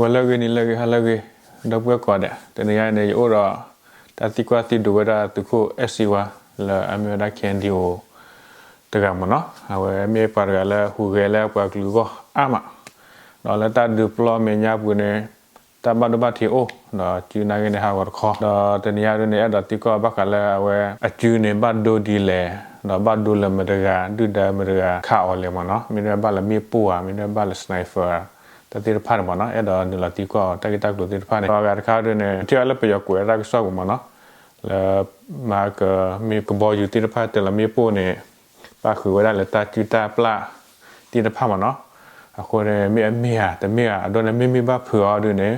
ဂီၤလၢအဂ့ၤ နံၤလၢအဂ့ၤ ဟါလၢအဂ့ၤ ဒီပုၢ်ဝဲၢ်ကိးဂၤဒဲး, တနံၤအံၤန့ၣ် ယအိၣ်ဒီး တၢ်သံကွၢ်သံဒိးဝဲဒၣ်သုးခိၣ်အဲၣ်စံဝါ လၢအမ့ၢ်ဝဲဒၣ် ခ့ၣ်အဲၣ်ယူၣ်အ့ တဂၤမ့ၢ်နီၤ, အဝဲမ့ၢ်ပှၤတဂၤလၢဟူးဂဲၤလၢပှၤကလုာ်အဂီၢ်အါမး, ဒီးလၢတၢ်ဒုးပျီမဲာ်ညါပူၤန့ၣ် တၢ်ဘၣ်ဒိဘၣ်ထံးအိၣ်, ဒီးစုနာ်က့န့ၣ် ဟးဂီၤတခီ, ဒီးတနံၤအံၤဒ်န့ၣ် အဲၣ်ဒိးသံကွၢ်ဘၣ်ဃးလၢအဝဲအစုန့ၣ် ဘၣ်ဒိဒ်လဲၣ်, ဒီးဘၣ်ဒိလၢမတၤတဂၤ ဒုၣ်ဒါမတၤတဂၤခးအီၤလဲၣ်မ့ၢ်နီၤ, မ့ၢ်ဒၣ်ဘၣ်လၢမ့ၣ်ပိၢ်ဧါ, မ့ၢ်ဒၣ်ဘၣ်လၢ sniper တၢ်သ့ၣ်တဖၣ်န့ၣ်မ့ၢ်နီၤ, အဲၣ်ဒိးနုာ်လီၤသံကွၢ်အီၤ တၢ်ဂ့ၢ်တၢ်ကျိၤသ့ၣ်တဖၣ်န့ၣ်, ဒီးအဂၤတခါဒ်န့ၣ် ထံၣ်အီၤလၢပယီၤကွဲးတၢ်ကစီၣ်ပူၤမ့ၢ်နီၤ, လၢ မၤကမ့ၢ်ကဘီယူၤသ့ၣ်တဖၣ် တၢၤလီၤမ့ၣ်ပိၢ်န့ၣ် ပၣ်ဃုာ်ဝဲဒၣ်လၢတၢ်စုၣ်တၢ်ပျၢ်သ့ၣ်တဖၣ်မ့ၢ်နီၤ, အဃိန့ၣ် မ့ၢ်အမ့ၢ်ဧါ တမ့ၢ်ဧါ, အဒိန့ၣ် မ့မ့ၢ်ဘၣ်ဖုးအီၤဒ်န့ၣ်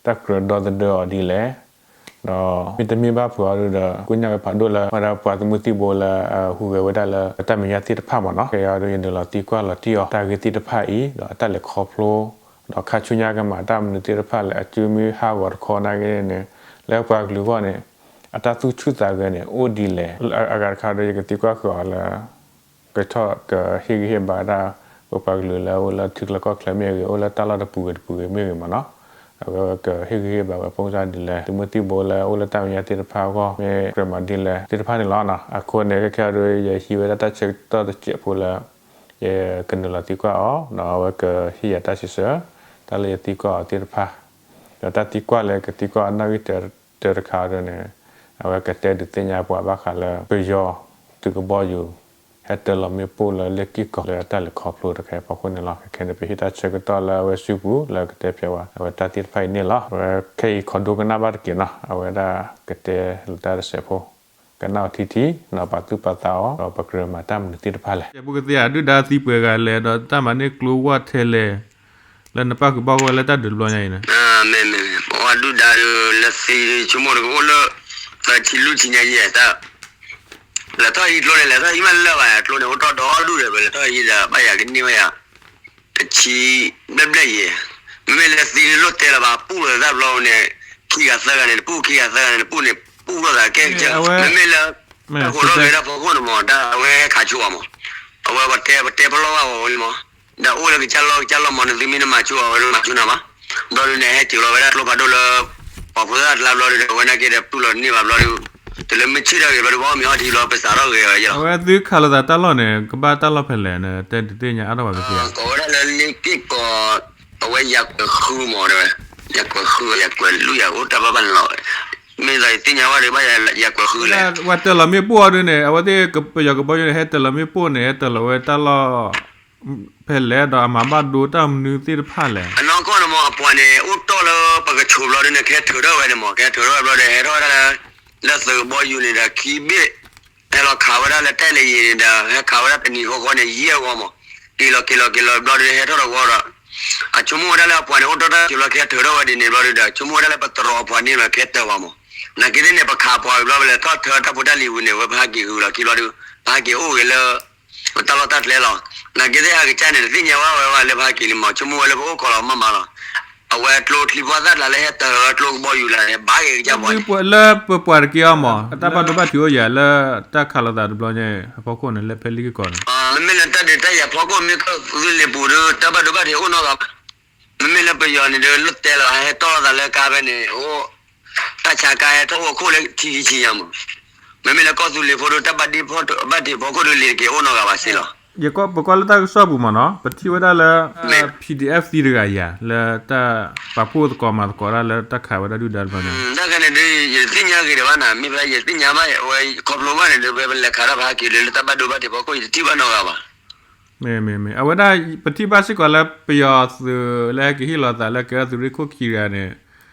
တၢ်ကြၢးဒီသဒၢအီၤဒ်လဲၣ်, ဒီးမ့ၢ်တမ့ၢ်ဘၣ်ဖုးအီၤဒ်ဒီး ကိညၢ်ဝဲဖးဒိၣ်လၢ ဝဲဒၣ်ပှၤသုးမုၢ်သံၣ်ဘိလၢ ဟူးဂဲၤဝဲဒၣ်လၢတၢ်မဲာ်ညါသ့ၣ်တဖၣ်မ့ၢ်နီၤ, ခဲအံၤဒ်ယနုာ်လီၤသံကွၢ်လီၤတံၢ်အီၤ တၢ်ဂ့ၢ်သ့ၣ်တဖၣ်အံၤ ဒီးအတၢ်လဲၤခီဖျိ ဒီးခါဆူညါကမၤတၢ်မနုၤသ့ၣ်တဖၣ်လၢ အစုမ့ၢ်ဟးဂီၤတခီနာ်က့န့ၣ် လၢပှၤကလုာ်အဂီၢ်န့ၣ် အတၢ်သူၣ်ဆူၣ်သးဂဲၤန့ၣ် အိၣ်ဒ်လဲၣ်, အဂၤတခါဒီး ယကသံကွၢ်ဃုာ်အီၤလၢ ကထီၣ်ကဟ့ၣ်ဂံၢ်ဟ့ၣ်ဘါဝဲဒၣ် ပပှၤကလုာ်လၢအအိၣ်လၢထံချၢကီၢ်ချၢမ့ၢ်ဂ့ၤ, အိၣ်လၢတၢ်လီၢ်တပူၤဂ့ၤတပူၤဂ့ၤမ့ၢ်ဂ့ၤမ့ၢ်နီၤ, အဝဲကဟ့ၣ်ဂံၢ်ဟ့ၣ်ဘါဝဲ ဖိကစၢ်ဒ်လဲၣ်, သုးမုၢ်သံၣ်ဘိလၢအအိၣ်လၢတၢ်မဲာ်ညါသ့ၣ်တဖၣ်အဂီၢ်မ့ၢ်ကြၢးမၤဒ်လဲၣ်သ့ၣ်တဖၣ်န့ၣ်လီၤ. အဃိန့ၣ် ခဲခဲအံၤဒီး ယဟံးဝဲဒၣ်တၢ်ဆၢကတီၢ်တစဲးဖိလၢ ယကနုာ်လီၤသံကွၢ်အီၤ ဒီးအဝဲကဟ့ၣ်ယၤတၢ်စံးဆၢ တၢ်လၢယသံကွၢ်အီၤသ့ၣ်တဖၣ်, ဒီးတၢ်သံကွၢ်လၢကသံကွၢ်အနီၣ်ဂံၢ်တၢတခါဒ်န့ၣ် အဝဲကတဲဒုးသ့ၣ်ညါပှၤဘၣ်ဃးလၢ ပယီၤသုးကဘီယူၤ ဟဲတၢၤလီၤမ့ၣ်ပိၢ်လၢလ့ၣ်က့ၢ်ကီးလၢတၢ်လဲၤခီဖျိတခါအံၤအဖီခိၣ်န့ၣ်လီၤ. ခဲခဲန့ၣ် ပဟ့ၣ်တၢ်ဆၢကတီၢ်လၢအဝဲစုပူၤလၢကတဲဖျါဝဲ အဝဲတၢ်သ့ၣ်တဖၣ်အံၤန့ၣ်လီၤ. အဝဲခဲအံၤခိးဒိကနၣ်ဘၣ်တက့ၢ်နီၤ, အဝဲဒၣ်ကတဲလိာ်တၢ်တစဲးဖိ ကနၣ်အီၤထံထံ ဒီးပာ်သူၣ်ပာ်သးအီၤ ဒီးပကြၢးမၤတၢ်မနုၤသ့ၣ်တဖၣ်လဲၣ်. ပကသ့ၣ်ညါဒုၣ်ဒါသံပှဲၤဂၤလဲၣ် ဒီးတၢ်မၤန့ၢ်ကျိဝဲထဲလဲၣ် လၢနပၣ်ဃုာ်ပၣ်ဂီၢ်ဝဲလၢတၢ်ဒုးတဘျီညါအံၤန့ၣ်, မ့မ့ၢ် ပှၤဒုၣ်ဒါလၢသံဆိကမိၣ်တကအိၣ်လၢ သၢဆံလွံၢ်ဆံညါယဲၢ်တၢ် လဲၤထီၣ်ဟံးကျိန့ၣ် လဲၤထီၣ်ဟံးမးလၢာ်ဘၣ် ကျိန့ၣ်အိၣ်ထီၣ်ဒီဒူၣ်ဒီး လဲၤထီၣ်ဟံးဒီး ဘၣ်ယၤကန့ၢ်ဘၣ်ယၤ တဆံဘျဲၣ်ဘျဲၣ်ယဲၢ်, မ့မ့ၢ်လၢသံလၢလိၣ်တဲလၢၤဘၣ် ပူၣ်လီၤသးဘျီန့ၣ် ခံဂၤသၢဂၤန့ၣ်တပူၣ် ခံဂၤသၢဂၤန့ၣ်တပူၣ်န့ၣ် ပူၣ်လီၤသးကဲကစၢ်, မ့မ့ၢ်လၢ တၢ်ဃိးထီၣ်ဂဲၤဒၣ်ဖီခိၣ်န့ၣ်မး တၢ်အဝဲဟဲခးဆိအီၤမး, အဝဲပတဲပတဲပလီၢ်ဘၣ်ဝဲလံမး, ဒီးအိၣ်လၢကစၢ်လီၢ်ကစၢ်လီၢ်မး နသုမ့ၢ်တမၤဆိအီၤ အဝဲတမၤဆိနၤဘၣ်, ဘျီဒုန့ၣ် ဟဲစၢၤလီၤဝဲဒၣ်ကျိဖးဒိၣ်လၢ ပှၤဖိသၣ်တကျါဘျီဒုဒီး အဝဲနာ်က့ဒီး ပူၣ်လီၤတန့ၢ်ဘၣ်ဘျီဒု, တုၤလၢမ့ၢ်ဆ့ၣ်ထီၣ်ဂ့ၤဘျီဒု ပှၤအီၣ်မ့ၤအီထံဘျီ ပစးထီၣ်ဂဲၤဝဲယဲၢ်လီၤ. အဝဲသုခးလိာ်သးတၢ်လီၢ်န့ၣ် ကဘၣ်တၢ်လီၢ်ဖဲလဲၣ်န့ၣ် တဲဒုးသ့ၣ်ညါအါထီၣ်ဘၣ်ပသ့ဧါ. ကိးဝဲဒၣ်လၢလ့ၣ်က့ၢ်ကီး, အဝဲယၤကွဲၤဃုမးတဲဝဲ, ယၤကွဲၤဃု ယၤကွဲၤလွံၢ်ယၤအိၣ်တၢ်ဘၣ်ဘၣ်န့ၣ်လီၤ. မ့ၢ်သးယသ့ၣ်ညါဝဲဒီး ဘၣ်ယၤကွဲၤဃုလဲၣ်. ဝဲတၢၤလီၤမ့ၣ်ပိၢ်အီၤဒုန့ၣ် အဝဲသ့ၣ်ပယီၤကဘီယူၤန့ၣ် ဟဲတၢၤလီၤမ့ၣ်ပိၢ်န့ၣ် ဟဲတၢၤလီၤဝဲတၢ်လီၢ် ဖဲလဲၣ်ဒီးအမၤဘၣ်ဒိတၢ်မနုၤသ့ၣ်တဖၣ်လဲၣ်. အနီၢ်ကီၢ်န့ၣ်မး အပှၤန့ၣ် အိၣ်တီၢ်လၢပကဆိးဘျီဒုန့ၣ် ကဟဲထုးထီၣ်ဝဲန့ၣ်မး ကဟဲထုးထီၣ်ဝဲဘျီဒီး ဟဲထီၣ်ဝဲဒၣ်လၢ လၢသုးကဘီယူၤန့ၣ်ဒီး ခံဘ့ၣ် ဟဲလီၤခးဝဲဒၣ်လၢတဲလၢယံၤန့ၣ်ဒီး ဟဲခးဝဲဒၣ်တနံၤဃီဃီန့ၣ် ယံာ်အဂီၢ်မး, က့ၤလီၤက့ၤလီၤက့ၤလီၤဘျီဒု ဟဲထီၣ်တဂီၤဒီး အဆိကမိၣ်ဝဲဒၣ်လၢအပှၤန့ၣ် အိၣ်တီၢ်တၢ်စၢၤဘျီ ကဟဲထုးထီၣ်ဝဲဒ်န့ၣ်ဘျီဒုဒီး ဆိကမိၣ်ဝဲဒၣ်လၢပတြီအပှၤန့ၣ်လီၤ ကဟဲတၢၤဝဲမး, နာ်က့သ့ၣ်န့ၣ် ပခးပှၤဝံၤဘျီဝဲလဲၤထီၣ်ထၢတၢ်ဖိတၢ်လံၤဝံၤန့ၣ် ဝဲပဟးက့ၤဃုာ်လီၤခံဘျီဒု ပဟးက့ၤအိၣ်ဂ့ၤလၢ ပတၢ်လီၢ်တၢ်ကျဲလီၤ. နာ်က့သ့ၣ်ဟဲကစၢ်န့ၣ် တသ့ၣ်ညါဝဲဝဲလၢပဟးက့ၤလံမး ဆိကမိၣ်ဝဲလၢပအိၣ်ခိးလီၤမးမးလီၤ. အဝဲကျိချံဖီသၣ်တကျါလၢဟဲတၢၤဝဲကျိကဘီယူၤလၢန့ၣ် ဘၣ်ဂ့ၤကစၢ်ပှၤန့ၣ် လၢပပှၤတက့ၢ်အီၤမး အတၢ်ဘၣ်ဒိဘၣ်ထံးအိၣ်ယၤလၢတၢ်ခးလိာ်သးတဘျီညါအံၤ အဖီခိၣ်န့ၣ် လၢဖဲလံက့ၢ်ကီးန့ၣ် မ့မ့ၢ်လၢတၢ်ဒုးတၢ်ယၤဖီခိၣ်မ့ၢ်ကီၢ်သူလ့ၤပူၤဒီး တၢ်ဘၣ်ဒိဘၣ်ထံးအိၣ်နီတဂၤဘၣ်. မ့မ့ၢ်လၢပယီၤန့ၣ်ဒီး လၢတဲလီၤဟဲတီၢ်လိာ်သးလၢကါဖဲန့ၣ် အိၣ် တၢ်ဆါကါဟဲထီၣ်အိၣ်ခိၣ်လၢထံခံဆံညါမး. မ့မ့ၢ်လၢကီၢ်သူလ့ၤဖိဒီး တၢ်ဘၣ်ဒိဘၣ်ထံးဖီခိၣ်ဒီး လ့ၤတက့ၤအိၣ်နီတဂၤဘၣ်စ့ၢ်လီၤ. ယကွၢ် ပကွၢ်လၢတၢ်ကစီၣ်ပူၤမးနီၤ ပထံၣ်ဝဲဒၣ်လၢ PDF သံတဂၤယၤ လၢတၢ်ပာ်ဖှိၣ်သကိးမၤသကိးဒၣ်လၢတၢ်ခးဝဲဒၣ်ဒုၣ်ဒါတဘျီညါ တၢ်ခါန့ၣ်ဒီး ယတသ့ၣ်ညါဂ့ၤဒံးဘၣ်နၤ မ့ၢ်ဖဲယသ့ၣ်ညါဘၣ် အဝဲခီဖျိဘၣ်န့ၣ်ဒီး ဖဲပလဲၤခးတၢ်ပဟးက့ၤလၢတၢ်ဘၣ်ဒိဘၣ်ထံးဖီခိၣ် ယတထံၣ်ဘၣ်နီတဂၤဘၣ်. မ့ၢ်မ့ၢ်မ့ၢ် အဝဲဒၣ် ပထံၣ်ဘၣ်စ့ၢ်ကီးလၢပယီၤသုးလၢဟဲက့ၤဟ့ၣ်လီၤသးလၢကဲထီၣ်သုးရ့ၣ်ခိၣ်ခံဂၤန့ၣ်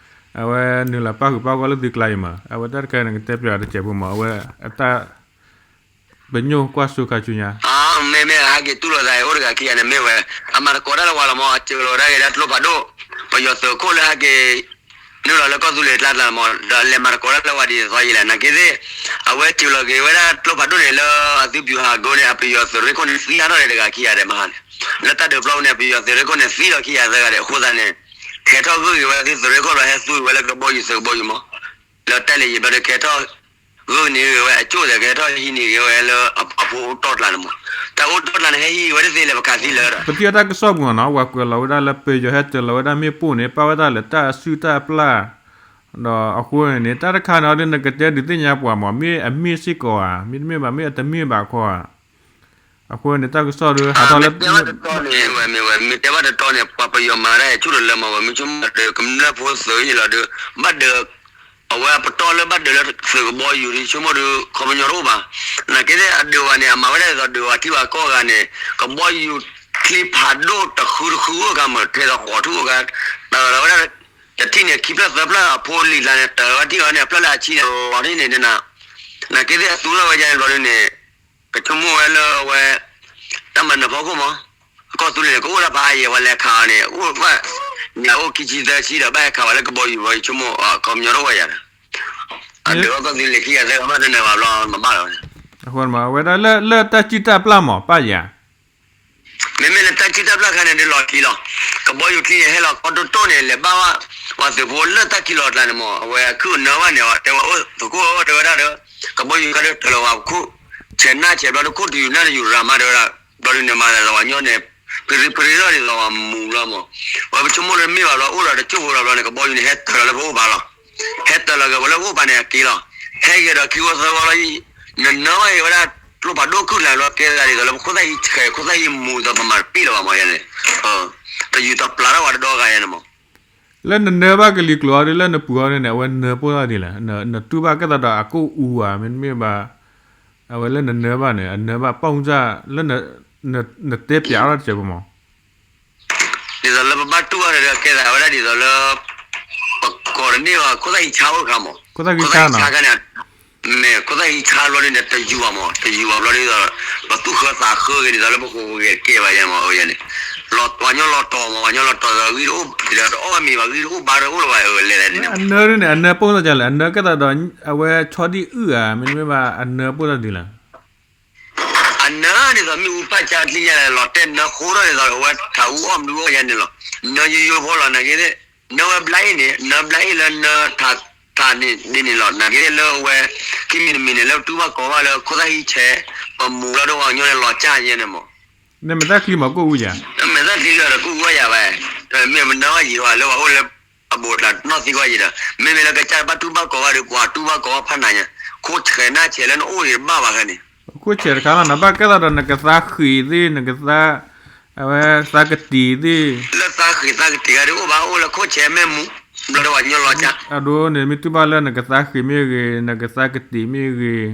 အဝဲနုာ်လီၤပၣ်ဃုာ်ပၣ်ဂီၢ်လၢသုကျါအံၤမး အဝဲတၢ်တခါန့ၣ် ကတဲပၠးတစဲးဖိမး အဝဲအတၢ် ပညိၣ်ကွၢ်စိခါဆူညါ မ့မ့ၢ်ဟဲက့ၤတူၢ်လိာ်သးအံၤ အိၣ်တဂၤခံဂၤန့ၣ်မ့ၢ်ဝဲ အမၤသကိးတၢ်လၢဝဲလီၤမး အစၢၤလီၤဝဲဒၣ်က့ၤဒၣ်ကျိဖးဒိၣ် ပယီၤသုးခိၣ်လၢဟဲက့ၤ နုာ်လီၤလၢကီၢ်သူလ့ၤကျါတၢ်မး ဒီးလဲၤမၤသကိးတၢ်လၢဝဲဒ်သိးယံၤလဲၣ် နာ်က့သ့ၣ် အဝဲစၢၤလီၤက့ၤဝဲဒၣ်ကျိဖးဒိၣ်န့ၣ် လၢအသုးပျူၤဟးဂီၤန့ၣ် အပယီၤသုးရ့ၣ်ခိၣ်န့ၣ် သံအါထီၣ်န့ၣ်တဂၤခံဂၤဒဲးမဟါန့ၣ် လၢတၢ်ဒုးပျီပူၤန့ၣ် ပယီၤသုးရ့ၣ်ခိၣ်န့ၣ် သံလီၤခံဂၤသၢဂၤဒဲး အဃိသတးန့ၣ် ကဲထီၣ်ဂုာ်က့ၤဝဲသုးရ့ၣ်ခိၣ်လီၤ ဟဲသူဝဲလၢကဘီယူၤသုးကဘီယူၤမး လၢတဲလၢယံၤဘျီဒီးကဲထီၣ် ဂုာ်န့ၢ်ဂ့ၤဝဲအကၠိၣ်ဒီး ကဟဲထီၣ်ဟံးန့ၢ်ဂ့ၤဝဲလၢအပှၤဖိအိၣ်တီၢ်ကျါန့ၣ်မး, တၢ်အိၣ်တီၢ်ကျါန့ၣ် ဟဲဟံးဝဲတသ့လၢၤ ပကးသံလၢၤဒီး ပသံအတၢ်ကစီၣ်ပူၤနီၤ, ပှၤကွဲးလီၤဝဲဒၣ်လၢပယီၤဟဲတၢၤလီၤဝဲဒၣ်မ့ၣ်ပိၢ်န့ၣ် ပာ်ဝဲဒၣ်လၢတၢ်စုၣ်တၢ်ပျၢ်, ဒီးအဃိန့ၣ် တၢ်တခါန့ၣ်အီၤဒီး နကတဲဒုးသ့ၣ်ညါပှၤမး မ့ၢ်အမ့ၢ်စ့ၢ်ကီးဧါ, မ့တမ့ၢ်ဘၣ် မ့ၢ်အတမ့ၢ်ဘၣ်ခီဧါ, အဃိန့ၣ် တၢ်ကစီၣ်ဒီး ဟးထီၣ်လၢ မ့ၢ်ဝဲ မ့ၢ်တဲဘၣ်တတီန့ၣ် ပှၤပယီၤမၤဒၣ်ဆူၣ်တလၢမး ဝဲမ့ၢ်ဆိကမိၣ်ဒီး ကမျၢၢ်ဖိသုးယံၤလီၤဒီး ဘၣ်ဒၢး အဝဲအပတီၢ်လၢဘၣ်ဒၢးလၢသုးကဘီယူၤဒီး ဆိကမိၣ်ဒီး ခီပညီတအိၣ်ဘၣ်, နာ်က့သ့ၣ်အဒုးဘၣ်န့ၣ် အမၤဝဲဒၣ်ဒ်သိးဒုးဘၣ်ထံၣ်ဘၣ်ကီၢ်ဂၤန့ၣ် ကဘီယူၤချံဖးဒိၣ်တဃုတဃုအိၣ်ခါမး ထဲသိးဃီးထူၣ်အိၣ်ခါ, တၢ်လီၤဝဲဒၣ် တထံၣ်န့ၣ် ခံဖျၢၣ်သၢဖျၢၣ်အဖိလံာ်ကျါန့ၣ် တၢ်ဝဲထံၣ်အီၤန့ၣ် အဖျၢၣ်လၢအဆံန့ၣ် လီၤထံၣ်န့ၣ်န့ၣ် နာ်က့သ့ၣ်အသူလီၤဝဲဒၣ်န့ၣ်ဘျီဒုးန့ၣ် ကဆိကမိၣ်ဝဲလၢအဝဲ တၢ်မၤနၢၤဖီခိၣ်မး, ကီၢ်သူလ့ၤန့ၣ် ကအိၣ်ဒၣ်ဖးအါယဲၢ်ဝဲလဲၤခးအီၤန့ၣ် အိၣ်ဘၣ် ညၣ်အိၣ်ခံဆံသၢဆံဒီး ဘၣ်ဟဲခးဝဲလၢကဘီယူၤဘီ ယဆိကမိၣ် ခီပညီတအိၣ်ဝဲယၤဒီး အဒုးအီၣ်ကီၢ်သူလ့ၤခံဂၤသၢဂၤဘၣ်တနၢၤဘၣ်ဘျီ မၤဘၣ်လီၤဝဲန့ၣ် အဝဲဒၣ်လၢတၢ်စုၣ်တၢ်ပျၢ်မး ပၢ်ယၤ မ့မ့ၢ်လၢတၢ်စုၣ်တၢ်ပျၢ်ခါန့ၣ် ဒုးလီၤခံလီၤ. ကဘီယူၤချံန့ၣ်ဟဲလီၤခီတိၢ်တိၢ်န့ၣ် လဲၤဘၣ်ဝဲ ပှၤသုးဖိလၢတၢ်ခံလီၤအကျါန့ၣ်မး အဝဲအခုအနၢဘၣ်န့ၣ် တဲဝဲအိၣ်သကိးတဲဝဲဒၣ်ဒီး ကဘီယူၤခါဒီးတၢ်လီၤဝဲခိၣ် ဆဲးနၢ်ဆဲးဘျီဒီးခိၣ်တယူၤနၢ်တယူၤရၤမးတဲဝဲဒၣ် ဘျီဒုးန့ၣ်မၤသးဝဲညီန့ၣ် ပရံပရံလီၤဒ်သိးဝဲမူလီၤမး ဝဲပဆိကမိၣ်လၢမ့ၢ်ဘၣ်ဘျီအိၣ်ဒီးတကၠိၢ်ဖိလီၤဘျီန့ၣ် ကဘီယူၤန့ၣ် ဟဲတၢၤလီၤလၢပအိၣ်ဘၣ်လီၤ. ဟဲတၢၤလီၤက့ၤဝဲလၢပအိၣ်ဘၣ်န့ၣ်အက့ၤလီၤ. ဟဲက့ၤဒီးခံဂီၤသၢဂီၤလီၤ နနၢဘၣ်က့ၤဝဲဒၣ် ကျိဖးဒိၣ်ခုၣ်ကျါဘျီ ကဲသးဒ်သိးလၢပခိၣ်သၣ်ဟံးဆဲး ခိၣ်သၣ်ဟံးမူဒီးပမၤတပ့ၢ်လၢၤဘၣ်မးယဲန့ၣ် တယူၤတပျၢ်ထီၣ်ဝဲတဒီဂၤယဲန့ၣ်မး လၢနနၢဘၣ်ကလံၤကျိၤအီၤဒီး လၢနပူၤအီၤန့ၣ် အဝဲနၢပိၢ်ထီၣ်ဒ်လဲၣ်, နတူၢ်ဘၣ်ကဲသးဒီးအကိၣ်အူဧါ မ့တမ့ၢ်ဘၣ်, အဝဲလၢနနၢဘၣ်န့ၣ် အနၢဘၣ်ပိၢ်စၢ် လၢ နတဲပၠးအါထီၣ်တစဲးဖိမး ဒ်သိးလၢပဘၣ်တူၢ်ဘၣ်ဒီး ကဲသးဝဲဒၣ်ဒ်သိးလၢ ပကိးတန့ၢ်ဘၣ် ခိၣ်သၣ်ဟံးဆါအိၣ်တခါမး, ခိၣ်သၣ်ဟံးဆါခါန့ၣ် မ့ၢ်ခိၣ်သၣ်ဟံးဆါဘျီဒ်န့ၣ် တယူၤဘၣ်မး တယူၤဘၣ်ဘျီဒ်သိး ပသူၣ်ဃၢသးဃၢက့ၤဒ်သိးလၢပဃိးဂဲၤကဲဘၣ်ယဲမး အယဲန့ၣ် ပှၤညီလီၤတီၤမး ပှၤညီလီၤတီၤဒီးဂံၢ်တအိၣ်ဒီး တအီၣ်ဘၣ်မ့ၤဘၣ် ဂံၢ်တအိၣ်ဘါတအိၣ်လၢၤဘၣ် အလဲၤလဲၤန့ၣ် အနၢဒ်န့ၣ် အနၢပိၢ်စၢ်လဲၣ် အနၢကဲသးဒီး အဝဲဆီဒံၣ်အုၣ်ဧါ မ့တမ့ၢ်ဘၣ် အနၢပိၢ်စၢ်ဒ်လဲၣ် အနၢဒ်သိးမ့ၣ်အူပၢ်ဆါချံယဲလဲၣ် လီၤတဲာ်နၢဃိထီၣ်ဒ်သိးအဝဲထးအူအီၣ်မနုၤအီၣ်ယဲန့ၣ်လီၤ. နၢယိယိဖိလီၤ နာ်က့သ့ၣ် နၢဝဲဘျါအံၤန့ၣ် နၢဘျါအံၤလၢနၢထးထးန့ၣ်ဒ်န့ၣ်လီၤ နာ်က့သ့ၣ်လၢအဝဲ ခံမံၤတမံၤန့ၣ် လၢပတူၢ်ဘၣ်ကိးဘၣ်လၢခိၣ်သၣ်ဟံးဆဲး ပမူၤလီၤဒီးပှၤကညီန့ၣ်လီၤကၢ်ယဲန့ၣ်မး နမဲာ်သၣ်ချံမးကိၣ်အူယၤ နမဲာ်သၣ်ချံလီၤဒီးကိၣ်အူဝဲယၤဝဲ မ့ၢ်မနၢဘၣ်ယံၤဟီလၢပှၤအိၣ်လၢ အဘူးတၢ်နီၢ်သံကွၢ်ယံၤဒီး မ့မ့ၢ်လၢကစၢ်ဘၣ်တူၢ်ဘၣ်ကိးဘၣ်ဒီး ပှၤတူၢ်ဘၣ်ကိးဘၣ်ဖးနးညါ ခိၣ်ဆဲးနၢ်ဆဲးလၢနအိၣ်ဂ့ၤတဘၣ်ဘၣ်ခဲန့ၣ် ခိၣ်ဆဲးတခါလီၤ နဘၣ်ကဲသးဒီးနကသါဃံးသ့ၣ် နကသါ အဝဲသါကတံာ်သ့ၣ် လၢသါဃံးသါကတံာ်ဂၤဒ်အိၣ်ဘၣ် အိၣ်လၢခိၣ်ဆဲးမ့ၢ်မူ ဘျီဒီးပှၤကညီလီၤကၢ် အဒိန့ၣ် မ့ၢ်တူၢ်ဘၣ်လၢနကသါဃံးမ့ၢ်ဂ့ၤ နကသါကတံာ်မ့ၢ်ဂ့ၤ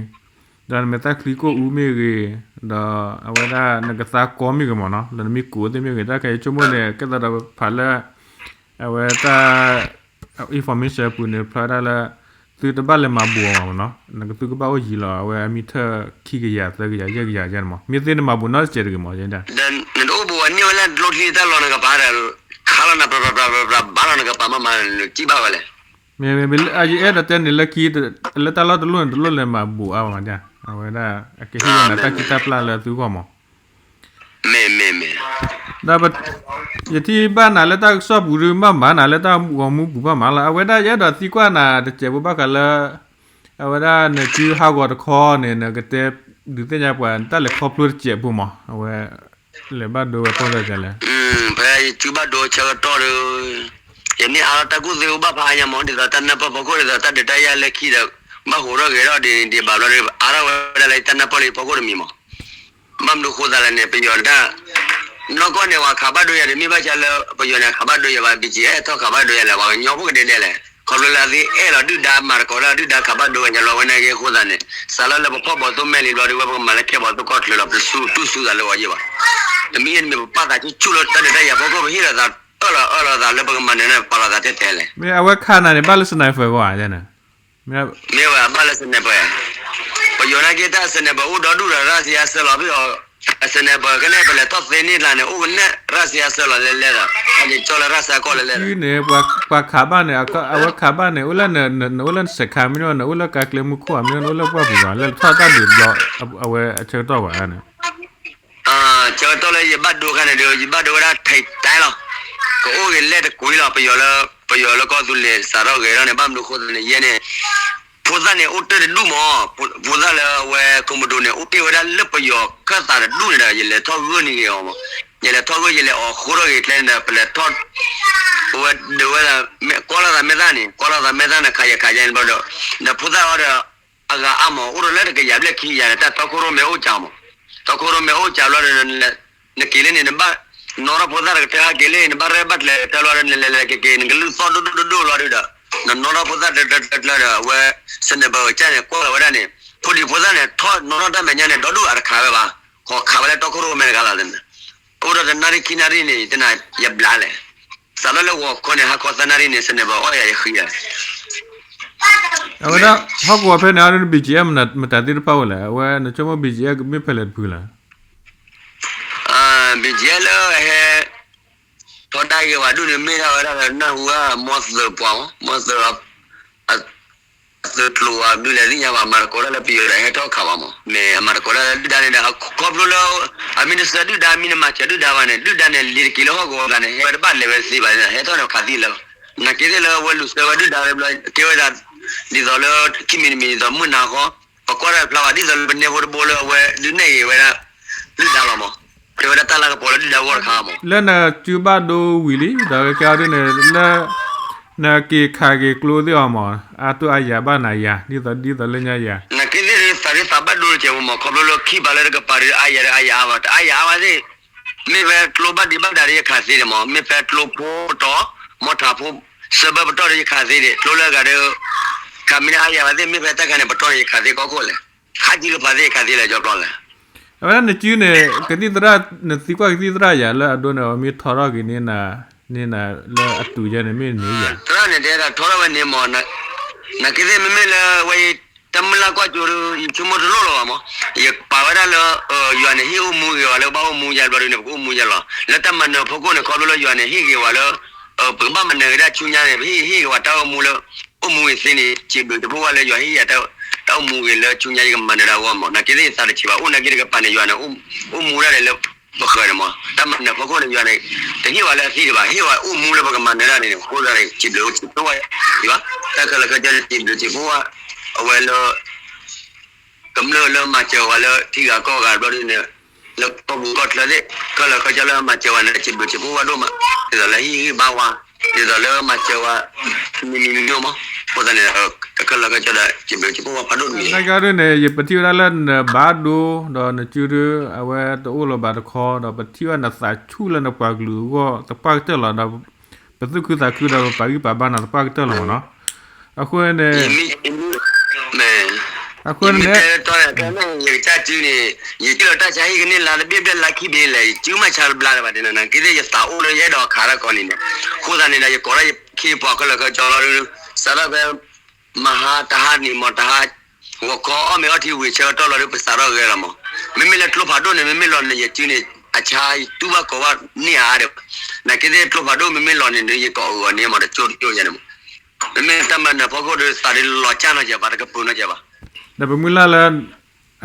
ဒီးနမဲာ်သၣ်ချံကိၣ်အူမ့ၢ်ဂ့ၤ ဒီးအဝဲဒၣ်နကသါကီမ့ၢ်ဂ့ၤမးနီၤ လၢနမ့ၢ်ကိးသ့ၣ်မ့ၢ်ဂ့ၤ တၢ်ခဲအံၤဆိကမိၣ်န့ၣ် ကဲသးဒီးဖးလၢ အဝဲတၢ် information အပူၤန့ၣ် ဖျါဒၣ်လၢ သုတဘၣ်လဲၤမၤဘူးအီၤမးနီၤ နကသုကဘၣ်အိၣ်ယံၤလီၤ အဝဲအမံထၢၣ်ခံကယၤ သၢကယၤ ယဲၢ်ကယၤယဲၢ်န့ၣ်မး မ့ၢ်သ့ၣ်နမၤဘူးနီတစဲးတဂ့ၤမး ယဲဒၣ် နတအိၣ်ဘူးဝဲန့ၢ်ဝဲလၢတလိၣ်ချံတၢ်လီၤနကပၤဒီး ခါလီၤနပြးပြးပြးပြးပြး ဘၣ်လီၤနကပၤမးမး နစံၣ်ဘၣ်ဝဲလဲၣ် မ့ၢ်မ့ၢ်လၢအယအဲၣ်ဒိးတဲန့ၣ်လၢခံ လၢတၢ်လီၢ်တလိၣ်န့ၣ် တလိၣ်လဲၤမၤဘူးအါဘၣ်မးဒ် အဝဲဒၣ် အကဟ့ၣ်ဝဲနၤတၢ်စုတၢ်ပျၢ်လၢသုဂီၢ်မး မ့ၢ်မ့ၢ်မ့ၢ် ဒီး ယထံၣ်ဘၣ်နၤလၢတၢ်ကစီၣ်ပူၤဒုး ဘၣ်မၤနၤလၢတၢ်ဂီၤမူပူၤဘၣ်မးလီၤ အဝဲဒၣ်ယအဲၣ်ဒိးသံကွၢ်နၤတစဲးဖိဘၣ်ဃးလၢ အဝဲဒၣ်နကုဟးဂီၤတခီန့ၣ် နကတဲဒုးသ့ၣ်ညါပှၤ တၢ်လဲၤခီဖျိတစဲးဖိမး အဝဲ လဲၤဘၣ်ဒိဝဲပိၢ်စၢ်လဲၣ် ဖဲယစုဘၣ်ဒိဆၢကတီၢ်ဒီး ယမ့ၢ်အါထီၣ်တၢ်ကူၣ်သ့အိၣ်ဘၣ်ဖးအါညါမး ဒ်သိးတၢ်နၢ်ပၢၢ်ဖီခိၣ်ဒ်သိးတၢ်ဒုးတၢ်ယၤလၢခံဒီး ဘၣ်ဟူးထီၣ်ဂဲၤထီၣ်ဒ်န့ၣ်ဒ်ဘၣ်ဘျီဒီး အါထီၣ်ဝဲဒၣ်လၢတၢ်နၢ်ပၢၢ်လၢယဖီခိၣ်တမံၤမး ဘၣ်မနုၤဃိသးလဲၣ်န့ၣ် ပယီၤတၢ် နီၢ်ကီၢ်န့ၣ် ပှၤခးဘၣ်ဒိယၤဒီး မ့ၢ်ဘၣ်ဆၣ်လၢပယီၤန့ၣ် ခးဘၣ်ဒိယၤဘၣ် ဘံၣ်ကၠံၣ်အဲၣ်ထီၣ် ခးဘၣ်ဒိယၤလဲၣ် ပှၤကညီဖိကဒဲဒဲလဲၣ် ခီဖျိလၢအသ့အဲၣ်လီၤဒုၣ်ဒါ မၤသကိးတၢ်ဒုၣ်ဒါ ခးဘၣ်ဒိဝဲညါလီၤ ဝဲန့ၣ်က့ၤအဃိသးန့ၣ် စးလၢလၢပဖီၣ်ဘီၣ်သိၣ်မဲာ်လံဘျီဒီး ဝဲပကမၤလၢကဲဘီၣ်သိၣ်ကီၢ်ချၢလီၤ ပတတူၢ်ဆူသးလၢပှၤယဲၢ်ဘၣ် တမံၤအံၤတမံၤ ပပာ်သးဆူၣ်ဆူၣ်လၢတၢ်ဒုးတၢ်ယၤဖီခိၣ် ပဟ့ၣ်လီၤသး အၢၣ်လီၤအၢၣ်လီၤသးလၢပကမၤနၢၤန့ၣ် ပာ်လီၤသးထဲထဲလဲၣ် မ့ၢ်အဝဲခးနၤန့ၣ် ဘၣ်လၢ sniper ဂီၢ်ဧါန့ၣ် မ့ၢ်ဝဲအဘၣ်လၢ sniper ပယီၤနာ်က့တၢ် sniper အိၣ်ဒီဒူၣ်ဒီး ရၢ်စံအဆၢလီၤ ပယီၤ sniper ကနဲၣ် ပလဲၤထီၣ်သ့န့ၢ်ကျါန့ၣ် အိၣ်ကနဲၣ် ရၢ်စံအဆၢလီၤလဲၤလဲၤဒီး ဟဲက့ၤကၠီလၢရၢ်စံအကီၢ်လဲၤလဲၤဒီး န့ၣ် ပှၤခးဘၣ်န့ၣ် အဝဲခးဘၣ်န့ၣ် အိၣ်လၢ နအိၣ်လၢနစခါမ့ၢ်န့ၣ် နအိၣ်လၢကါကျဲမူခိၣ်ဧါ မ့ၢ်န့ၣ် နအိၣ်လၢပှၢ်ပူၤဧါ လဲၤထီၣ်တၢ်ဒုးဘျီ အဝဲအဆၢကတီၢ်ဘၣ်န့ၣ် ဆၢကတီၢ်လၢယဘၣ်ဒိခါန့ၣ်ဒီး ယဘၣ်ဒိဝဲဒၣ်ထဲတဲလီၤ ကအိၣ်ဂ့ၤလဲၣ်တကွံလီၤ ပယီၤလၢ ပယီၤလၢကီၢ်သူလ့ၤစးထီၣ်ဂဲၤထီၣ်န့ၣ် ဘၣ်မနုၤဃိသးန့ၣ် ယဲန့ၣ် ဖိသၣ်န့ၣ်အိၣ်တ့ၢ်တဒူၣ်မး, ဖိသၣ်လၢအဝဲ commando န့ၣ် အိၣ်တ့ၢ်ဝဲဒၣ်လၢပယီၤခၢၣ်သးတဒူၣ်န့ၣ်ဒီး ယလဲၤထီၣ်ဂၢၢ်န့ၢ်က့ၤအီၤမး, ယလဲၤထီၣ်ဂၢၢ် ယလဲၤအီၤဃိထီၣ်က့ၤကျဲန့ၣ်ဒီး ပလဲၤထီၣ် ဝဲဒၣ်ဝဲ ကွၢ်လိာ်သးမဲာ်သၣ်န့ၣ် ကွၢ်လိာ်သးမဲာ်သၣ်န့ၣ် ခးယၤခးယၤန့ၣ်ဘျီဒီး ဒီးဖိသၣ်အီၤဒီး အဂၤအါမး အိၣ်ဒီးလၢတကယၤဘျဲၣ်ခံကယၤန့ၣ် တၢ်တီခိၣ်ရိၣ်မဲအိၣ်ကးမး, တီခိၣ်ရိၣ်မဲအိၣ်ကးဘျီဒီး နက့ၤလၢန့ၣ် နဘၣ်နီၣ်ထီၣ်ဖိသၣ်တကတၢၢ် ဟဲက့ၤလၢန့ၣ် နဘၣ်ရဲၣ်ဘၣ်ကျဲၤတၢ်ဘျီဒီး နလဲၤလဲၤက့ၤက့ၤ နကလုၢ်သီၣ်ဒိၣ်ဒိၣ်ဒိၣ်ဒိၣ်လီၤဒုဒီး နနီၣ်ထီၣ်ဖိသၣ်တကျၢၤတကျၢၤဒီး အဝဲ sniper ကစၢ်န့ၣ် ကွၢ်လီၤဝဲဒၣ်န့ၣ် ဖိဒံဖိသၣ်န့ၣ် ထီၣ်နီၣ်ထီၣ်တၢ်မဲာ်ညါန့ၣ် ဒီဒူၣ်အတခးဝဲဘၣ်, ဟီခးဝဲလၢတီခိၣ်ရိၣ်မဲတဂၤလီၤန့ၣ်, အိၣ်ဒီးတနၣ်ရံၣ်ခံနၣ်ရံၣ်န့ၣ် တနၤယဘျါလဲၣ်, စးထီၣ်လၢဂီၤခီန့ၣ် ဟါခီသၢနၣ်ရံၣ်န့ၣ် sniper အီၣ်ယၤယဃံယၤ အဝဲဒၣ် ဟီၣ်ကဝီၤဖဲန့ၣ် အါဒ်န့ၣ် ဘံၣ်ကၠံအဲၣ် မတၤသ့ၣ်တဖၣ်အိၣ်လဲၣ်, အဝဲနဆိကမိၣ် ဘံၣ်ကၠံအဲၣ် ကမ့ၢ်ဖဲလဲၣ်တဖုလဲၣ်. ဘံၣ်ကၠံအဲၣ် လၢဟဲ ထီဒါက့ၤဝဲဒၣ်န့ၣ် မ့ၢ်ဒၣ်ဝဲဒၣ်လၢနၢ်ဟူဧါ မီၢ်သုးပှၤမး, မီၢ်သုး အသုးကျိၤဝဲဒုးလဲၤသ့ၣ်ညါဘၣ် မၤသကိးတၢ်လၢပယီၤဒီး ဟဲထီၣ်ခးဘၣ်မး, မ့ၢ်အမၤသကိးတၢ်လၢဒုၣ်ဒါန့ၣ်ဒီး ခီဖျိလၢ အမ့ၢ်နစၢၤဒုၣ်ဒါ မ့ၢ်နမၤစၢၤဒုၣ်ဒါဘၣ်န့ၣ် ဒုၣ်ဒါန့ၣ် လ့ၤတက့ၤလၢဟီၣ်ကဝီၤကျါန့ၣ် ဟဲဝဲတဘၣ်လဲၤဝဲသ့ဘၣ်န့ၣ် ဟဲထီၣ်န့ၣ်ခးသံလၢ နာ်က့သ့ၣ်လၢအဝဲလူၤစၢၤဝဲဒုၣ်ဒါလၢဘျီ ကဲဝဲဒၣ် ဒ်သိးလၢ ခံမံၤတမံၤ ဒ်သိးမုၢ်နၤဃီ ပကွၢ်တၢ်တဖျါဘၣ် ဒ်သိးလၢပနဲဖိတဘိလၢအဝဲဒုးနဲၣ်ဂ့ၤဝဲဒၣ် ဒုၣ်ဒါလီၤမး, ကဲဝဲဒၣ်တၢ်လၤကပီၤလၢဒုၣ်ဒါဂီၢ်တခါမး, လၢနစုဘၣ်ဒိဝံၤလံ ဒီးကဲအီၤဒ်န့ၣ် လၢ နက့ၤခးက့ၤကျိသ့ၣ်အီၤမး အတိၢ်အါယၤဘၣ်နၤယၤ ဒ်သိးဒ်သိးလၢညါယၤ, နာ်က့သ့ၣ်ဒုးသးဒုးသးဘၣ်ဒိတကဲးမး ခီဖျိလၢခံဘၣ်လၢတကပၤဒုးအါယၤဒုးအါယၤအါဘၣ် တအါယၤအါဘၣ်သ့ၣ် မ့ၢ်ဖဲကျိဘၣ်ဒံးဘၣ်ဒါဒီးယခးသ့န့ၣ်မး မ့ၢ်ဖဲကျိဖိပတီၢ် မီထးဖိ စၢဘၢပတီၢ်ဒီးယခးသ့န့ၣ် ကျိလၢအဂၤဒီး ခးမ့ၢ်န့ၣ်အါယၤဘၣ်သ့ၣ် မ့ၢ်ဖဲတၢ်ခါန့ၣ် ပတီၢ်န့ၣ်ယခးသ့ကီၢ်ခိၣ်လဲၣ်, ခးကံလၢပှၤသ့ၣ်ယခးသ့လဲၣ် ကၠီပျီလဲၣ်. အဝဲဒၣ်နစုန့ၣ် ကသံၣ်သရၣ် နသံကွၢ်ကသံၣ်သရၣ်ယၤလၢအဒိန့ၣ် အမ့ၢ်ထီထီၣ်က့ၤန့ၢ်နၤ န့ၢ်နၤလၢအတုၤယဲန့ၣ်မ့ၢ်န့ၢ်ယၤ, သရၣ်န့ၣ်တဲဒၣ်ထီထီၣ်ဝဲန့ၣ်မး, နာ်က့သ့ၣ်မ့မ့ၢ်လၢဝဲ တၢ်မုၢ်လၢ်ကွၢ်စိဒီး ယဆိကမိၣ်တလိၣ်လီၤဘၣ်မး, ယပာ်ဝဲဒၣ်လၢ ယွၤန့ၣ်ဟ့ၣ်အိၣ်မူဂ့ၤဝဲလၢဘၣ်အိၣ်မူယါဘျီဒုန့ၣ် ပကအိၣ်မူယါလီၤ လၢတၢ်မၤနၢၤဖီခိၣ်န့ၣ် ခီဖျိလၢယွၤန့ၣ်ဟ့ၣ်ဂ့ၤဝဲလၢ ပကဘၣ်မၤနၢၤက့ၤတၢ်ဆူညါန့ၣ် ပဟ့ၣ်ဂ့ၤဝဲတၢ်အိၣ်မူလၢ အိၣ်မူဂ့ၤသ့န့ၣ် စံးဘျုးစံးဖှိၣ်ဝဲလၢယွၤဟ့ၣ်ယၤ တၢ်အိၣ်မူဂ့ၤလၢဆူညါယကမၤနၢၤတၢ်အဂီၢ်မး, နာ်က့သ့ၣ်ယသးတဆံးဘၣ် အိၣ်နာ်က့တကပၤန့ၣ် ယွၤန့ၣ် အိၣ်မူဒၣ်လဲာ်လၢ ပဃၢၤန့ၣ်မး တၢ်မၤနၢၤဖီခိၣ်န့ၣ် ယွၤန့ၣ် တဟ့ၣ်ဝဲလၢအသံတဘၣ် ဟ့ၣ်ဝဲအိၣ်မူလၢပကမၤနၢၤတၢ်န့ၣ် အဃိသတးန့ၣ် စံးဘျုးစံးဖှိၣ်ဝဲ ဘၣ် တၢ်ခဲလၢာ်ခဲဆ့န့ၣ် စံးဘျုးစံးဖှိၣ်ဝဲ အဝဲလၢ ကမျၢၢ်လၢမၤစၢၤဝဲလၢထံဂၤကီၢ်ဂၤဘျီဒုန့ၣ် လၢကီၢ်ပူၤကီၢ်ချၢသ့ၣ် ခဲလၢာ်ခဲဆ့လၢမၤစၢၤဝဲန့ၣ် စံးဘျုးစံးဖှိၣ်ဝဲဒိၣ်မး ဒ်သိးလၢဟ့ၣ်ဂံၢ်ဘါဝဲ ဒ်သိးလၢမၤစၢၤဝဲ မံၤမံၤမံၤမံၤမး အဃိသတးန့ၣ် ခဲလၢာ်ခဲဆ့ဒီး စံးဘျုးစံးဖှိၣ်ဝဲဖးဒိၣ်တမံၤ နာ်က့ဒုန့ၣ် ယပထံၣ်ဝဲဒၣ်လၢနဘၣ်ဒိ ဒီးနစုဒု အဝဲတအိၣ်လၢၤဘၣ်တခီ ဒီးပထံၣ်ဝဲနသးဆူၣ်လၢနပှၤကလုာ်အဂီၢ်သပှၢ်ကတၢၢ်လီၤ ဒီး ပသူၣ်ခုသးခုဒီးပပာ်ဂံၢ်ပာ်ဘါနၤသပှၢ်ကတၢၢ်လီၤမးနီၤ. အဃိန့ၣ် အဃိန့ၣ် ယကစၢ်စုန့ၣ် ယထံၣ်လီၤတၢ်ဆါဟံၣ်ကန့ၢ်လါတဘ့ၣ်ဘျဲၣ်လါခံဘ့ၣ်လဲၣ် ယစုမးဆါတဘျါလၢၤဘၣ်ဒ်န့ၣ် နာ်က့သ့ၣ်ယသးအိၣ်လၢယအဲၣ်ဒိးခးတၢ်ကီန့ၣ်န့ၣ် အဃိသတးန့ၣ်ဒီး ယကိးထီၣ်ယခ့ပှၤခဲလၢာ်ခဲဆ့လီၤ စးထီၣ်ဖဲ မဟါတဟါန့ၣ်မး တဟါ ဂီၤခီအီၣ်မ့ၤအီထံဝံၤဆၢကတီၢ်လီၤဒီး ပစးထီၣ်ဂဲၤလီၤမး. မ့မ့ၢ်လၢကျိဖးဒိၣ်န့ၣ် မ့မ့ၢ်လီၤန့ၣ် ယစုန့ၣ် အဆါတူၢ်ဘၣ်ကိးဘၣ်န့ၢ်အါအါဒီး နာ်က့သ့ၣ်ကျိဖးဒိၣ်မ့မ့ၢ်လီၤန့ၣ်ဒီး ယကိးအဂီၤန့ၣ်မး တကၠိတကၠိယါန့ၣ်မး. မ့မ့ၢ်တၢ်မၤနၢၤဖီခိၣ်ဒီး သးဒ်လီၤကၢ်နီၢ်ကဲဘၣ် တကပၢၤနီၢ်ကဲဘၣ်. ဒီးပမုၢ်လၢ်လၢ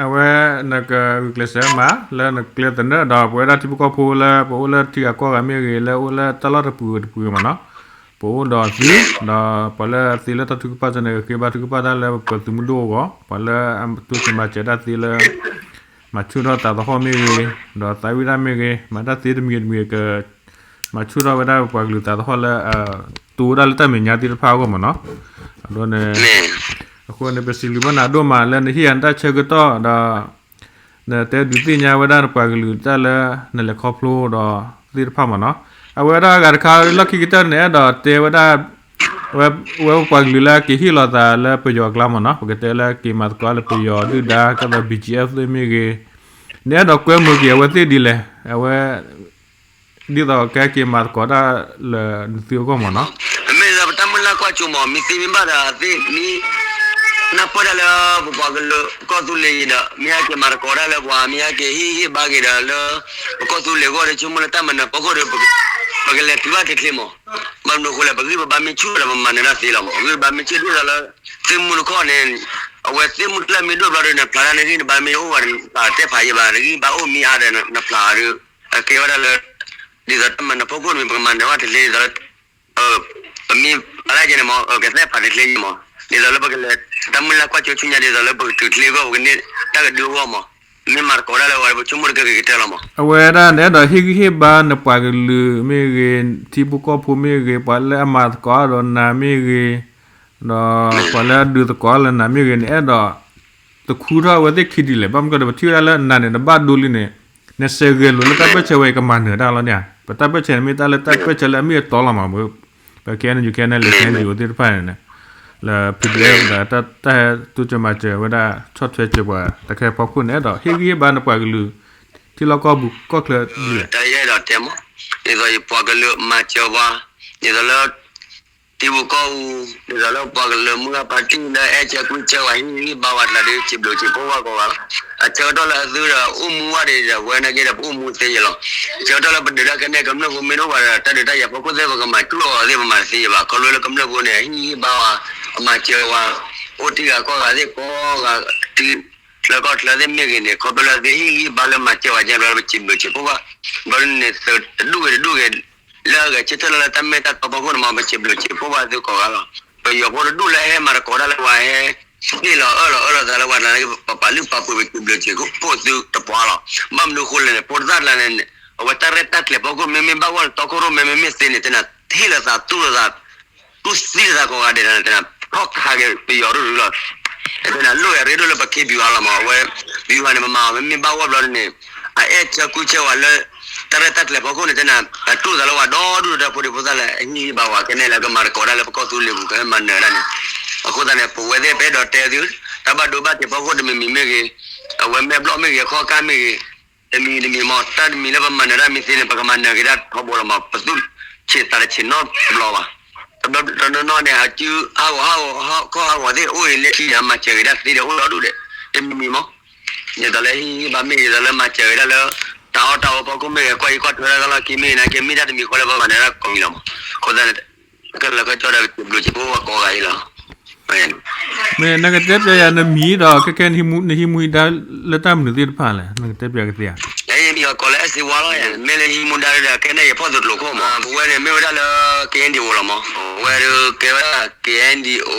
အဝဲနကဂုာ်ကျဲးစၢးမး လၢနကျဲသနၢၣ်ဒီး ပဝဲဒၣ်ထံဖိကီၢ်ဖိလၢ ပအိၣ်လၢထံဂၤကီၢ်ဂၤမ့ၢ်ဂ့ၤ လၢအိၣ်လၢတၢ်လီၢ်တပူၤတပူၤမးနီၤ ပအိၣ်ဒီးသု ဒီးပှၤလၢအသ့လၢတၢ်ထုကဖၣ်စၢၤန့ၣ် ကဃ့ဘါထုကဖၣ်တၢ်လၢပပှၤသုးမုၢ်ဒိၣ်အဂီၢ် ပှၤလၢအတိစၢၤမၤစၢၤတၢ်သ့လၢ မၤဆူၣ်ထီၣ်သးသဟီၣ်မ့ၢ်ဂ့ၤ ဒီးသးဝံၣ်တၢ်မ့ၢ်ဂ့ၤ မၤတၢ်သ့တမံၤတမံၤက မၤဆူၣ်ထီၣ်ဝဲဒၣ်ပပှၤကလုာ်သးသဟီၣ်လၢ တိဝဲဒၣ်လၢတၢ်မဲာ်ညါသ့ၣ်တဖၣ်အဂီၢ်မးနီၤ. အဒိန့ၣ် အဃိန့ၣ် ပစံးဘျုးဘၣ်နၤဒိၣ်မးလၢနဟ့ၣ်ယၤနတၢ်ဆၢကတီၢ်ဒီး နတဲဒုးသ့ၣ်ညါဝဲဒၣ်နပှၤကလုာ်တၢ်လၢနလဲၤခီဖျိဒီးသ့ၣ်တဖၣ်မးနီၤ. အဝဲဒၣ်အဂၤတခါလၢခံကတၢၢ်န့ၣ် အဲၣ်ဒိးတဲဝဲဒၣ် ဝဲ ဝဲပပှၤကလုာ်လၢက့ၤဟ့ၣ်လီၤသးလၢပယီၤအကျါမးနီၤ ပကတဲလၢက့ၤမၤသကိးလၢပယီၤဒုၣ်ဒါ ကဲသိး ဘီၣ်ကၠံအ့ၣ် သ့ၣ်မ့ၢ်ဂ့ၤ နအဲၣ်ဒိးကွဲမုာ်က့ၤအဝဲသ့ၣ်ဒ်လဲၣ် အဝဲ ဒ်သိးကဟဲက့ၤမၤသကိးတၢ်လၢနသုအဂီၢ်မးနီၤ. မ့ၢ်လၢပတၢ်မုၢ်လၢ်ကွၢ်စိမး မ့ၢ်သ့မ့ၢ်ဘၣ်ဒီးသ့ၣ်မ့ၢ် နၢ်ပၢၢ်တၢ်လၢပပှၤကလုာ်ကီၢ်သူလ့ၤဒီး မ့ၢ်ဟဲက့ၤမၤသကိးတၢ်လၢပှၤ မ့ၢ်ဟဲက့ၤဟ့ၣ်ဂံၢ်ဘါက့ၤဒီးလၢ ပကီၢ်သူလ့ၤအဂီၢ်ဒီး ဆိကမိၣ်လၢတၢ်မၤနၢၤဖီခိၣ်ဒီး ပကလဲၤတုၤဘၣ်တချ့မး. ဘၣ်မနုၤအဃိလဲၣ် ပဂံၢ်ပဘါမ့ၢ်ဆူၣ်ဒီး ပမၤနၢၤတၢ်သ့လီၤမး. ပဂံၢ်ပဘါမ့ၢ်ဆူၣ်ဒ်သိးလၢ သ့ၣ်မူတခီန့ၣ် အဝဲသ့ၣ်မူတဖျၢၣ်မ့ၢ်ဒိၣ်ဘျီဒီး နဖျါတၢ်န့ၣ် ဂံၢ်နဘါမ့ၢ်အိၣ်ဝဲ တၢ်တဲဖးယံၤဘၣ် နဂံၢ်ဘါအိၣ်မ့ၢ်အါဒီး နဖျါဒီး အကဲဝဲဒၣ်လၢ ဒ်သိးတၢ်မၤနၢၤဖီခိၣ်န့ၣ် ပကမၤနၢၤဘၣ်တချ့ဒ်သိးလၢ ပမ့ၢ်အါဒၣ်ကဲန့ၣ်မး ကသဲဖးတချ့မး ဒ်သိးလၢပကလဲၤ တၢ်မုၢ်လၢ်ကွၢ်စိဆူညါဒ်သိးလၢပကတုၤချ့အဂီၢ် ပကန့ၢ်တၢ်ကဒုအဂီၢ်မး, မ့ၢ်မၤသကိးတၢ်လၢပှၤဒီး ပဆိကမိၣ်တကဲက့ၤကတၢၢ်လီၤမး. အဝဲဒၣ်နအဲၣ်ဒိးဟ့ၣ်ဂံၢ်ဟ့ၣ်ဘါနပှၤကလုာ်မ့ၢ်ဂ့ၤ, ထံဖိကီၢ်ဖိမ့ၢ်ဂ့ၤ, ပှၤလၢအမၤသကိးဒီးနၤမ့ၢ်ဂ့ၤ, ဒီးပှၤလၢအဒုးသကိးလၢနၤမ့ၢ်ဂ့ၤန့ၣ် အဲၣ်ဒိး တခူထီၣ်အဝဲသ့ၣ်ခံဒ်လဲၣ်. ဘၣ်မနုၤဒီး ပထံၣ်ဝဲဒၣ်လၢနၤန့ၣ် နဘၣ်ဒိလံန့ၣ်, နစဲးဂဲၤလိာ်လၢတၢ်ပၢၢ်ဆၢဝဲအံၤကမၤနၢၤတၢ်လီၤန့ၣ်ဧါ. ပတၢ်ပၢၢ်ဆၢန့ၣ်မ့ၢ်တၢ်လၢတၢ်ပၢၢ်ဆၢလၢအမ့ၢ်အတီလီၤမး, ပ K N U K N L A K N D O သ့ၣ်တဖၣ်န့ၣ် လၢ P D F ဒီးတၢ်ဟဲတိစၢၤမၤစၢၤဝဲဒၣ် ဆီၣ်ထွဲစၢၤပှၤတၢ်ခဲအံၤအဖီခိၣ်န့ၣ် အဲၣ်ဒိးဟ့ၣ်ဂံၢ်ဟ့ၣ်ဘါနပှၤကလုာ် ထံလီၢ်ကီၢ်ပူၤကီၢ်ချၢဒ်လဲၣ်. တၢ်အဲၣ်ဒိးတဲမး, ဒ်သိးယပှၤကလုာ်မၤစၢၤပှၤ, ဒ်သိးလၢ ထံဖိကီၢ်ဖိ, ဒ်သိးလၢပှၤကလုာ်မုၢ်ဂၢ်ဖါတံၢ်လၢအဲၣ်ဆၢကွံဆၢဝဲ ဟ့ၣ်ဂံၢ်ဟ့ၣ်ဘါဝဲကျါဒီး စံးဘျုးစံးဖှိၣ်ဝဲကိးဂၤလီၤ. အဆၢကတီၢ်လၢအသုဒီးအိၣ်မူဝဲဒၣ်ဒီး ဝဲနာ်က့ဒီး ပအိၣ်မူသ့ယဲလီၤ. အဆၢကတီၢ်လၢပဒုးတၢ်ခဲန့ၣ် ကမျၢၢ်ဖိမ့ၢ်တအိၣ်ဘၣ်ဒီး တၢ်ဒုးတၢ်ယၤဖီခိၣ်သ့ၣ် ပကမၤကျိၣ်အီၤသ့ၣ် ပမၤတသ့ယဲဘၣ်. ခီဖျိလၢကမျၢၢ်ဖိန့ၣ် ဟ့ၣ်ဂံၢ်ဟ့ၣ်ဘါဝဲ, အမၤစၢၤဝဲ, အိၣ်တံၢ်ဂၤကီၢ်ဂၤသ့ၣ်ကိးဂၤ, ထံချၢကီၢ်ချၢသ့ၣ်မ့ၢ်ဂ့ၤန့ၣ် ခီဖျိလၢသုဟ့ၣ်ဂံၢ်ဟ့ၣ်ဘါလၢမၤစၢၤဝဲကဲဘျီလၢ ပစံးဘျုးစံးဖှိၣ်ဘၣ်. ဘျီန့ၣ် သုတဒူၣ်ဂ့ၤတဒူၣ်ဂ့ၤ လၢအဂဲၤဆၢထၢၣ်လၢတၢ်မ့ၢ်တၢ်တီဖီခိၣ်န့ၣ်မး ပစံးဘျုးစံးဖှိၣ်ဘၣ်သုကိးဂၤလီၤ. ပယီၤဖိတဒူၣ်လၢအဟဲမၤသကိးတၢ်လၢပှၤဟဲ ဟ့ၣ်လီၤအၢၣ်လီၤအၢၣ်လီၤသးလၢပှၤတဂၤန့ၣ် ပပာ်လုၢ်ပာ်ပှ့ၤပစံးဘျုးစံးဖှိၣ်သုတပှၤလီၤ. ဘၣ်မနုၤအဃိလဲၣ်န့ၣ် ဖိသၣ်တဂၤန့ၣ် အဝဲတၢ်ရဲၣ်တၢ်ကျဲၤဖီခိၣ်မ့မ့ၢ်ဘၣ်ဂီၢ်န့ၣ် တီခိၣ်ရိၣ်မဲမ့မ့ၢ်သ့န့ၣ် တဲနၤ ဟ့ၣ်လီၤသးတူၢ်လိာ်သး တူၢ်သံလိာ်သးကိးဂၤဒဲးန့ၣ် တဲနၤ ထီၣ်ခးက့ၤပယီၤဒိၣ်ဒိၣ်လီၤ. တဲနၤ လိၣ်ဂဲၤရ့ဒိၣ်လၢပခ့ဘံၤဟးလီၤမး အဝဲ ဘံၤဟးန့ၣ် ပမၤအီၤမ့မ့ၢ်ဘၣ်ဂီၢ်ဘျီန့ၣ် အအဲၣ်ဆၢကွံဆၢဝဲလၢ တၢ်ရဲၣ်တၢ်ကျဲၤဖီခိၣ်န့ၣ် တဲနၤ အတူၢ်သးလၢဝဲဒီဒူၣ်ဒီထၢဖိဒံဖိသၣ်လၢအဟ့ၣ်ဂံၢ်ဘါဝဲခဲန့ၣ်လၢကမၤသကိးတၢ်လၢပကီၢ်သူလ့ၤပူၤ ကဟဲမၤနၢၤတၢ်န့ၣ်. အဃိသတးန့ၣ် ပဝဲသ့ၣ်ပအဲၣ်ဒိးတဲသု တၢ်ဘၣ်ဒိဘၣ်ထံးဖီခိၣ်တမံၤမံၤမ့ၢ်ဂ့ၤ, အဝဲမဲာ်ဘျီၣ်မ့ၢ်ဂ့ၤ အခီၣ်ကၢ်မ့ၢ်ဂ့ၤ, တမံၤတမံၤမး တၢ်တမံၤလၢပမၤနၢၤတၢ်မ့ၢ်သ့န့ၣ် ပကမၤနၢၤက့ၤတၢ်ထီဘိလီၤမး ပသူၣ်ဆံးသးတဆံးနီတဘျီဘၣ်. တဘျီတနီၤန့ၣ် အစုဟးဂီၤဟးဂီၤ ဟးခီၣ်ဟးဂီၤသ့ၣ်အိၣ်အံၤလၢထံဒီး မၤစၢၤက့ၤတၢ်သ့ဒီးအိၣ်ဒီဒူၣ်ဒီး တမံၤမံၤမး ဒ်သိးလၢဟ့ၣ်ဂံၢ်ဘါမ့ၢ်ဂ့ၤ ဒ်သိးလၢမၤစၢၤက့ၤတၢ်လၢ တၢ်အီၣ်တၢ်အီဖီခိၣ်မ့ၢ်ဂ့ၤ ကွၢ်အံၤကွၢ်ထွဲတၢ်ကလီၢ်ခံမ့ၢ်ဂ့ၤ နာ်က့မ့ၢ်တၢ်တမံၤဃီလၢ ပမၤနၢၤတၢ်ကိးမံၤလီၤမး. အဃိသတးန့ၣ် ခဲလၢာ်ခဲဆ့ဒီး ပစံးဘျုးစံးဖှိၣ်ဝဲကိးဂၤအံၤလီၤ. မ့ၢ်နကတဲပျဲယၤနမံၤဒီး ခဲခဲနဟံးမူဒါလၢတၢ်မနုၤသ့ၣ်တဖၣ်လဲၣ် နကတဲပျဲကသ့ဧါ. ယမံၤအီၤကိးလၢ အဲၣ်စ့ဝါ လီၤ. မ့ၢ်လၢဟံးမူဒါဒီး ခဲန့ၣ်ယဖီၣ်သုးကျိၤခိၣ်မး ပဝဲန့ၣ်မ့ၢ်ဝဲဒၣ်လၢ K N D O လီၤမး. အဝဲဒၣ်ကဲဝဲဒၣ် K N D O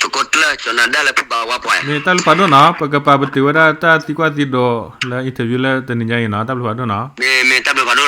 သကိးကျၢၢ် ကၠီၤနၤဒါလၢဖုဘၣ်ဝါပှၤ. မ့ၢ်တၢ်ဘျုးဖးဒိၣ်နီၤ ပကပာ်ပတုာ်ဝဲဒၣ်တၢ်သံကွၢ်သံဒိးလၢ interview လၢတနံၤညါအံၤနီၤ တၢ်ဘျုးဖးဒိၣ်နီၤ. မ့ၢ်မ့ၢ်တၢ်ဘျုးဖးဒိၣ်